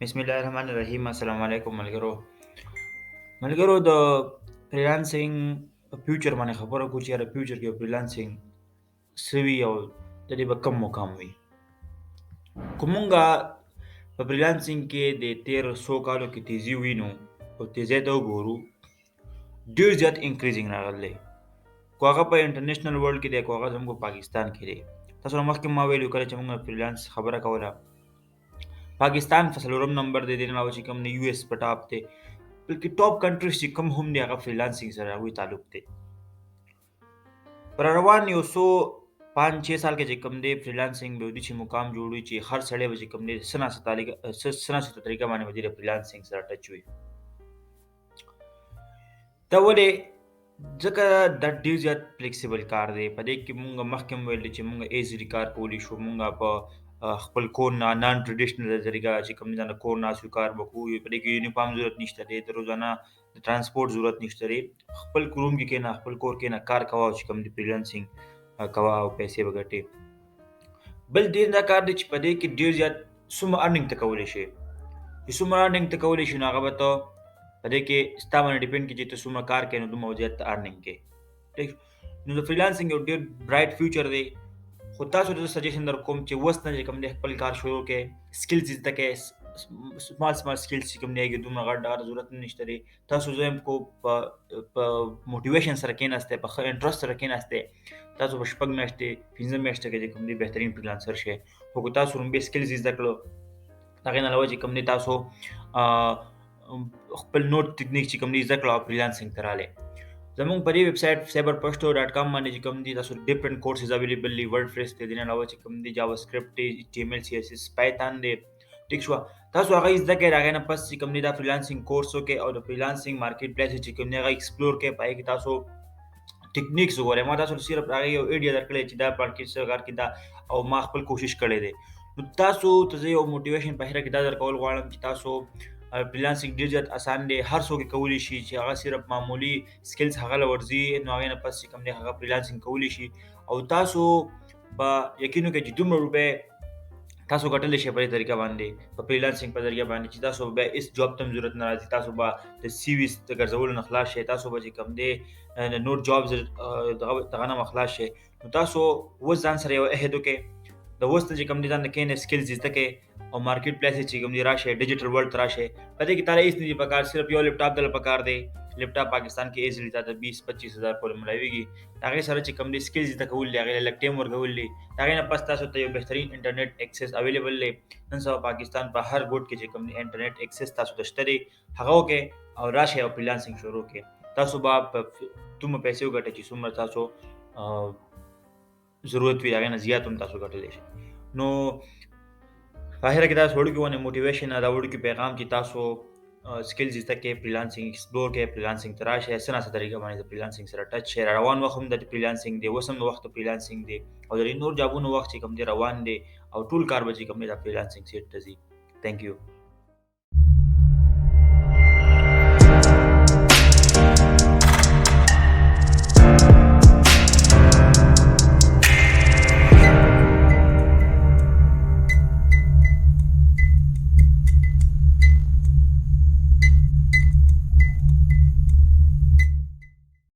بسم الله الرحمن الرحیم. السلام علیکم ملګرو. د فریلانسینګ په فیوچر باندې خبره کو چې یاره فیوچر کې فریلانسینګ څه وي او د دې به کوم مقام وي. که مونږه په فریلانسینګ کې د تیر څو کالو کې تیزي وینو او تیزۍ ته وګورو، ډیر زیات انکریزینګ راغلی دی. که هغه په انټرنیشنل ورلډ کې دی، که هغه زموږ په پاکستان کې دی. تاسو مخکې ما ویلو، کله چې موږ فریلانس خبره کوله، پاکستان په څلورم نمبر دی، دې نه علاوه چې کوم دی یو ایس په ټاپ دی، بلکې ټاپ کنټریز چې کوم هم دی، هغه فریلانسینګ سره هغوی تعلق دی. پر روان یو څو 5-6 سال کې چې کوم دی، فریلانسینګ به چې مقام جوړوي چې هر سړی به چې کوم دی څه نا څه طریقه، څه نا څه طریقه باندې به د فریلانسینګ سره ټچ وي. دا ولې؟ ځکه دا ډېر زیات فلیکسیبل کار دی. په دې کې مونږ مخکې هم ویل چې مونږ ایزلی کار کولی شو. مونږ په خپل کور نه نان ټریډیشنل طریقه چې کوم دی، د کور ناست یو کار وکړو. په دې کې یونیفارم ضرورت نشته دی، د روزانه د ترانسپورت ضرورت نشته دی. خپل روم کې کښېنه، خپل کور کښېنه، کار کوه او چې کوم دی فریلانسینګ کوه او پیسې به ګټې. بل ډېر دا کار دی چې په دې کې ډېر زیات څومره ارنینګ ته کولی شي. چې څومره ارنینګ ته کولی شي، نو هغه به ته په دې کې ستا باندې ډیپند کوي چې ته څومره کار کوې، نو دومره زیات ته ارنینګ کوې. ټیک، نو د فریلانسینګ یو ډېر برایټ فیوچر دی. خو تاسو ته سجیشن در کوم چې اوس نه چې کوم دی خپل کار شروع کړئ، سکلز زده کړئ. سمال سمال سکلز چې کوم دی، دومره غټ دغه ضرورت نشته دی. تاسو زه کو په موټیویشن سره کېناستئ، په ښه انټرست سره کېناستئ، تاسو په 6 میاشتې، 5 میاشتې کې چې کوم دی بهترین فریلانسر شئ. خو که تاسو لومبی سکلز زده کړو، هغې نه علاوه چې کوم دی تاسو خپل نور تکنیک چې کوم دی زده کړو او فریلانسینګ ته راغلی، زمونږ په دې ویب سایټ cyberpashto.com باندې چې کوم دی تاسو ډیفرنٹ کورسز اویلیبل دي. ورډ پریس دی، دې نه علاوه چې کوم دی جاوا سکرپټ دی، ایچ ټي ایم ایل، سی ایس ایس، پایتون دی. ټیک شوه، تاسو هغه زده کړئ. د هغې نه پس چې کوم دی دا فریلانسینګ کورس وکړئ او د فریلانسینګ مارکیټ پلیس چې کوم دی هغه ایکسپلور کړئ. په هغې کې تاسو ټکنیکس وګورئ. ما تاسو صرف هغه یو ایډیا درکړی چې دا مارکیټ څه کار کې دا او ما خپل کوشش کړی دی. نو تاسو ته زه یو موټیویشن په هره کې دا درکول غواړم چې تاسو فریلانسینګ ډېر زیات اسان دی، هر څوک یې کولی شي. چې هغه صرف معمولي سکلز هغه له ورځي، نو هغې نه پس چې کوم دی هغه فریلانسینګ کولی شي. او تاسو به یقین وکړئ چې دومره روپۍ تاسو ګټلی شئ په دې طریقه باندې، په فریلانسینګ په ذریعه باندې، چې تاسو به هېڅ جاب ته هم ضرورت نه راځي. تاسو به د سی ویز د ګرځولو نه خلاص شئ، تاسو به چې کوم دی د نور جابز دغه نه خلاص شئ. نو تاسو اوس ځان سره یو عهد وکړئ، د اوس نه چې کوم دی ځان نه کښېنئ، سکلز زده کړئ او مارکیټ پلیس چې کوم دی راشئ، ډیجیټل ورلډ ته راشئ. په دې کې تاله هېڅ نه دي پکار، صرف یو لپټاپ درله پکار دی. لپټاپ پاکستان کې ایزلی تا ته 20-25 هزار پورې ملاویږي. د هغې سره چې کوم دی سکلز زده کول دي، هغې له لږ ټایم ورکول دي. د هغې نه پس تاسو ته یو بهترین انټرنیټ اکسس اویلیبل دی. نن سبا پاکستان په هر ګوټ کې چې کوم دی انټرنیټ اکسس تاسو ته شته دی. هغه وکړئ او راشئ او فریلانسینګ شروع کړئ. تاسو به په دومره پیسې وګټئ چې څومره تاسو ضرورت وي، هغې نه زیات هم تاسو ګټلی شئ. نو په اخره کې تاسو وړوکي ونه موټیویشن، دا وړوکي پیغام چې تاسو سکلز زده کړئ، فریلانسینګ ایکسپلور کړئ، فریلانسینګ ته راشئ، څه نا څه طریقه باندې د فریلانسینګ سره ټچ شئ. روان وخت هم د فریلانسینګ دی، اوس هم د وخت فریلانسینګ دی او د نور جابونو وخت چې کوم دی روان دی او ټول کار به چې کوم دی د فریلانسینګ سیټ ته ځي. ثانک یو.